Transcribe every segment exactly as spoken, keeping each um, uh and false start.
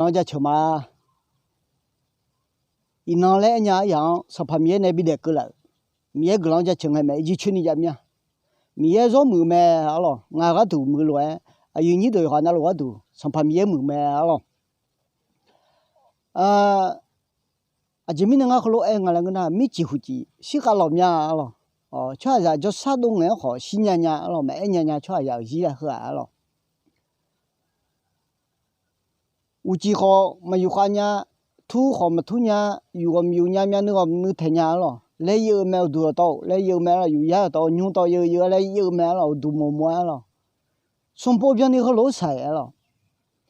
Guiqlanq jaceuq ma. Iqnan laer aernya aryaq-anr Sanqpaq Miqyaer nae bidaef keuvlaf-euq Miqyaer guiqlanq jaceuq ngae maeq-aer jircoer ni jav mir-a. Miqyaer zawr muiq-eu mae arlawq. Ngaq gharduq muiq lof-aer aqyuif nyir deuq yawqghaq navluf gharduq Sanqpaq Miqyaer muiq mae arlawq. Aqjeq mirnae ngar heulof-aer nga laer ngeur nar, mircif huqcif shirkhav lawq mya arlawq. Tsawrhaqzaq jawrshar dov ngaeq-anr khawf shirnya nya arlawq, maqaer nya nya tsawrhaqzaq-euq zir laer heu-aq arlawq. Uqcif khawf maqyuf khav nya, tur khawf maqtur nya, yuf ghawq maqyuf nya, myavnuiv ghawq maqnuiv taeq nya arlawq. Laer yeuv-eu mae uqduq dawqtawv-or, laer yeuv-eu mae arlawq, yuf yar dawqtawv-or, nymr tawv yeuv yeuv-a laer yeuv-eu mae arlawq, uqduq mawq mawr-aer arlawq. Sanqbof byanni heulof-aer shaq-aer arlawq.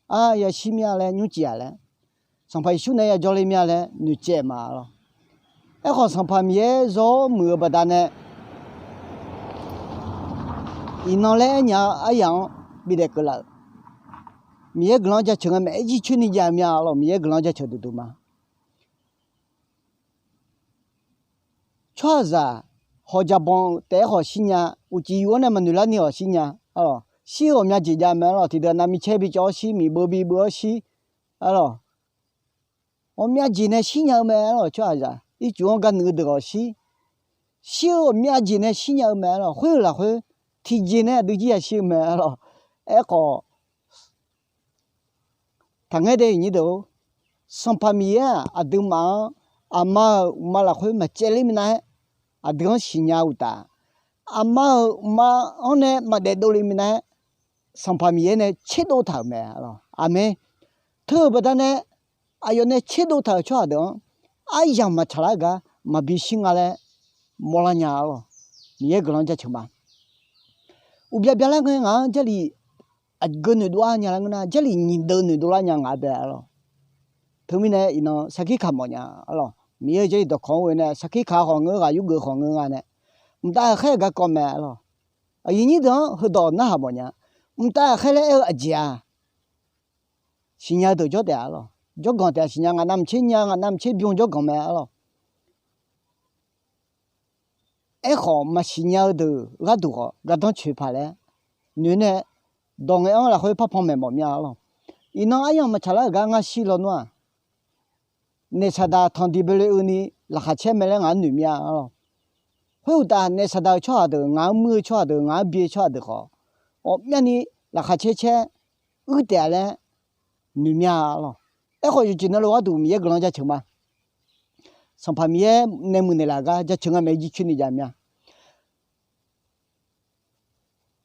Ar, yashir mir-a laer nymrcif-aq laer, Sanqpaq Yeqsur nae yajawr le mir-a laer noeqcaev ma arlawq. Aerkhawf Sanqpaq Miqyaer zawr muiq-eu baqdanae, iqnan laer aernya-eu aryaq-anr bidaef keuvlaf-euq Miqyaer guiqlanq jaceuq ngae maeq-aer jircoer ni jav mya arlawq. Miqyaer guiqlanq jaceuq duqduq ma. Tsawrhaqzaq hawq jaqbanq-eu taef-aer khawf shirnya, uqcif yuf-anr nae maqnoeq larni khawf shirnya arlawq. Shir-eu ghawqmya jeq jav mae arlawq. Tiqdeuq navmicaer bicawv-awr shir, miqbeu bibeu-awr shir arlawq. Ghawqmya jeq nae shirnya-eu mae arlawq. Tsawrhaqzaq ircuf-anr garnuif-eu deuq khawf shir, shir-eu ghawqmya jeq nae shirnya-eu mae arlawq. Khoer-euq lafkhoer tiqjeq nae aqdui jir yashir-eu mae arlawq. Aerkhawf taqngaer de, aqyuif nyir deuq-or, Sanqpaq Miqyaer-aq aqduimaf-anr aqma-euq uqma lafkhoer maqcaevler minav-aer, aqdui-anr siqnya uqtaf, aqma-euq uqma-anr nae maqdaef dovle minav-aer, Sanqpaq Miqyaer nae tserdov taq-euq mae arlawq. Aqmeq. Teu-euq baqdanae aqyawf nae tserdov taq-euq tsawrhaq deuq-anr aryamq maqtsaq lar-eu gar maqbi shir nga laer mawrlar nya arlawq. Miqyaer guiqlanq jaceuq ma. Uqbya byalar ngae ngaq-anr Jarlif aqgeu noeqdov-ar nya laer ngeur nar, Jarlif nyiq deuv noeqdov lar nya ngaq-a bae arlawq. Teumirnae iqnan sarkir kaq mawf nya arlawq. Miqyaer-euq Jarlif dawqkawq-anr ghoe nae sarkir kaq khawf ngeur, ghaq yurgeuf khawf ngeur nga nae, mqtav ghaqkhaer-euq garkawv mae arlawq. Aqyuif nyir deuq-anr heudawq narhaq mawf nya. Mqtav ghaqkhaer laer aer-eu aqjeq-aq, siqnya-eu deuq jawr taef-a arlawq. Jawrganq taef-a siqnya, ngaq navmaqtser nya, ngaq navmaqtser bym jawrganq mae arlawq. Aerkhawf maqsiq nya-eu deuq gharduq khawf gardanr coeq paq laer noeq nae, dawq ngaeq-anr lafkhoer parpan maeqmawf mir-a arlawq. Iqnan aryamq maqtsaq lar-euq gar ngar shir lawnmr-aq, naef saqdaq tanqdiq boeloe-eu ni laqkhaq caer mae laer ngaq-anr noeq mir-a arlawq. Khoeruqtaf naef saqdaq-eu tsawrhaq deuq, ngaq-anr muir-eu tsawrhaq deuq, ngaq-anr bi-eu tsawrhaq deuq khawf, ghawqmyavni laqkhaq caer caer uir taef-a laer noeq mir-a arlawq. Aerkhawf yawqjeq navluf gharduq Miqyaer guiqlanq jaceuq ma. Sanqpaq Miqyaer nae muiqnaeq laf-eu gar jaceuq nga mae jircoer ni jav mir-a.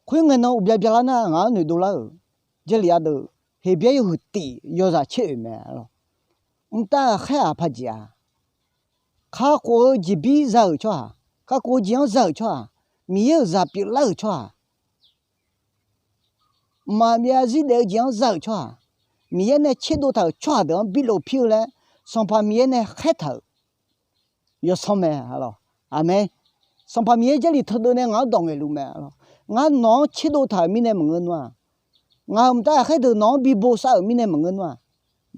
Khoerngae nan uqbya byalar nar ngaq-anr noeqdov lar-euq Jarlif ardeuv Heqbyaer yawhuiq tiq yawzaq caer oeq mae arlawq. Mqtav ghaqkhaer-aq paqjeq-a, kakhof-eu jeqbir za-euq tsawrhaq, kakhof-eu jeq-anr za-euq tsawrhaq, Miqyaer-euq zaq pyeuflar-euq tsawrhaq, mqmaq maqbyav zarzir daef-eu jeq-anr za-euq tsawrhaq, Miqyaer nae tserdov taq-euq tsawrhaq deuq-anr bilof pir-eu laer Sanqpaq Miqyaer nae khaertaq-euq yawsanr mae arlawq. Aqmeq. Sanqpaq Miqyaer Jarlif teudeuv nae ngaq-anr dawq ngaeqluf mae arlawq. Ngar nawq-anr tserdov taq-euq mirnae maqngeur nar-aq, ngaq-euq mqtav ghaqkhaer deuq nawq-anr bi bosav-euq mirnae maqngeur nar-aq,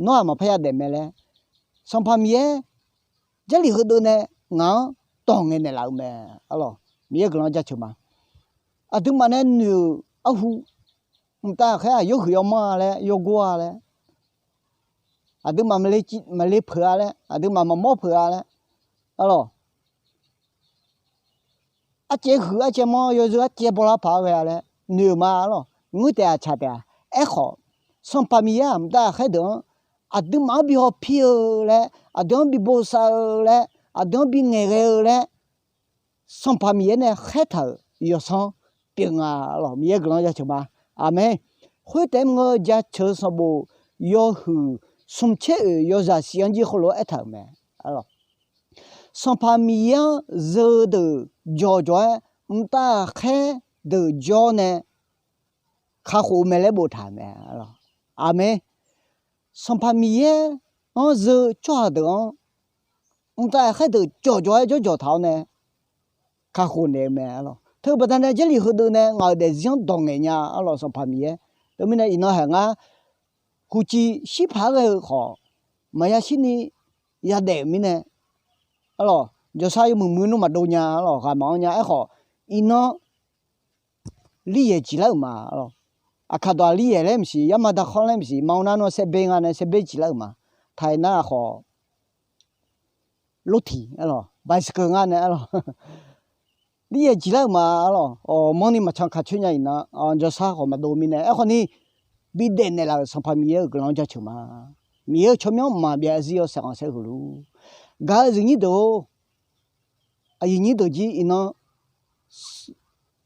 nawr-aq maqpar yadaef mae laer Sanqpaq Miqyaer Jarlif heudeuv nae ngaq-anr dawq ngaeqnaeq laf-eu mae arlawq. Miqyaer guiqlanq jaceuq ma. Aqduimaf nae noeq-euq arhu, mqtav ghaqkhaer-aq yawhuiq yawmanr-a laer, yawgor-a laer, aqduimaf maqle peuq-a laer, aqduimaf maqmawr peuq-a laer arlawq. Arcaev huiq arcaev manr yawzeu arcaev bawlar paq-aer ghae-a laer noeq-euq ma arlawq. Ngeur taef-a tsaq taef-a. Aerkhawf Sanqpaq Miqyaer-aq mqtav ghaqkhaer deuq-anr aqduimaf-anr bi hawpir-eu laer, aqdui-anr bi bosav-eu laer, aqdui-anr bi ngaeqghae-eu laer Sanqpaq Miqyaer nae khaertaq-euq yawsanr pyeuf nga arlawq. Miqyaer guiqlanq jaceuq ma. Aqmeq. Khoertaef mr-eu jaceuq sanqbof yawhuiq smq tser oeq yawzaq shif-anr jir heulof-aer aertaq-euq mae. Sanqpaq Miqyaer-anr zeu deuq jawqjawq-aer mqtav ghaqkhaer deuq jawr nae kakhof-eu mae laer boftaq-euq mae. Aqmeq. Sanqpaq Miqyaer-anr zeu tsawrhaq deuq-anr mqtav ghaqkhaer deuq jawqjawq-aer jawrjawq taq-awr nae kakhof naeq-eu mae arlawq. Teubaqda nae Jarlif heudeuv nae ngaq-euq daefzir-anr dawq ngaeq nya arlawq Sanqpaq Miqyaer. Teumirnae iqnan haiq ngar huqcif shir paq-aer ghae-eu khawf maqya shirni yadaef-euq mirnae arlawq, jawrsar yawmuiq muiq nmr maqdov nya arlawq, ghaq maqanr nya. Aerkhawf iqnan liryaeq ciqlar-euq ma arlawq. Aqkaq dawq aqlir yaeq laer maqsiq, yarma darkhawr laer maqsiq, ma-eu nar nawr saerber nga nae saerber ciqlar-euq ma. Taq-aer nar aqkhawf, lortiq aerlawq, bicycle nga nae aerlawq. Lir yaeq ciqlar-euq ma aerlawq. Awq, manrni maqcan kaq coer nya iqnan, jawrsar khawf maqdov mirnae aerkhawf ni, bidaef naeqlaf-euq Sanqpaq Miqyaer-euq guiqlanq-anr jaceuq ma. Miqyaer-euq tsawrmyanr mqmaq byav zir-awr saeqkhanq saerhuq luf. Gaq-eu zifnyir deuq-or, aqyuif nyir deuq jir iqnan,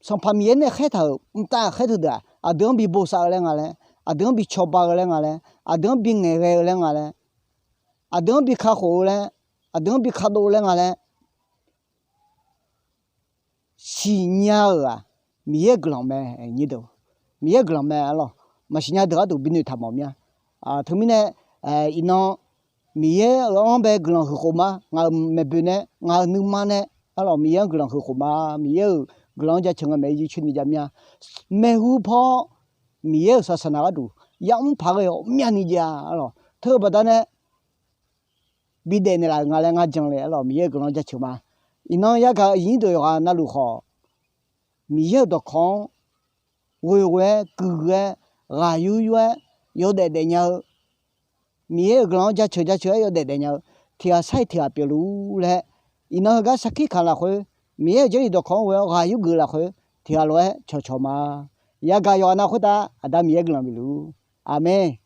Sanqpaq Miqyaer nae khaertaq-euq mqtav khaer teudeuq-aq, aqdui-anr bi bosav-eu laer nga laer, aqdui-anr bi cawba-eu laer nga laer, aqdui-anr bi ngaeqghae-eu laer nga laer, aqdui-anr bi kakhof-eu laer, aqdui-anr bi kadov-eu laer nga laer siqnya-euq-aq, Miqyaer-euq guiqlanq mae. Miqyaer-euq guiqlanq mae aerlawq. Maqsiqnya deuq gharduq bi noeqtaq mawf mir-a. Teumirnae, iqnan Miqyaer-euq anr bae guiqlanq huiq khof ma. Ngaq-euq maeqboeq nae, ngaq-euq nuima nae aerlawq, Miqyaer-anr guiqlanq huiq khof ma. Miqyaer-euq guiqlanq-anr jaceuq nga maeq-aer jircoer ni jav mir-a. Maeqhu paw-awr, Miqyaer-euq saqsaqnaq gharduq yamr paq ghae-awr myavni jav-a aerlawq. Teu-eu baqdanae bidaef naeqlaf-euq nga laer ngar jan le aerlawq, Miqyaer-euq guiqlanq jaceuq ma. Iqnan yagaq-eu aqyuif nyir deuq yawqghaq navluf khawf, Miqyaer-euq dawqkawq-anr ghoeghoe-aer, guiqghoe-aer, ghaq yur yur-aer, yawdaef daefnya-eu, Miqyaer-euq guiqlanq-anr jaceuq jaceuq-aer yawdaef daefnya-eu tiq ghaq sar-iq tiq ghaq pyeufluf-ur laer, iqnan heugar sarkir kamq lafkhoer, Miqyaer-euq Jarlif dawqkawq-anr ghoe-awr ghaq yur geuf lafkhoer tiq ghaq lof-aer cawqcawq ma. Yagaq yawqghaq nav khoertav Aqda Miqyaer guiqlanq bifluf-ur. Aqmeq.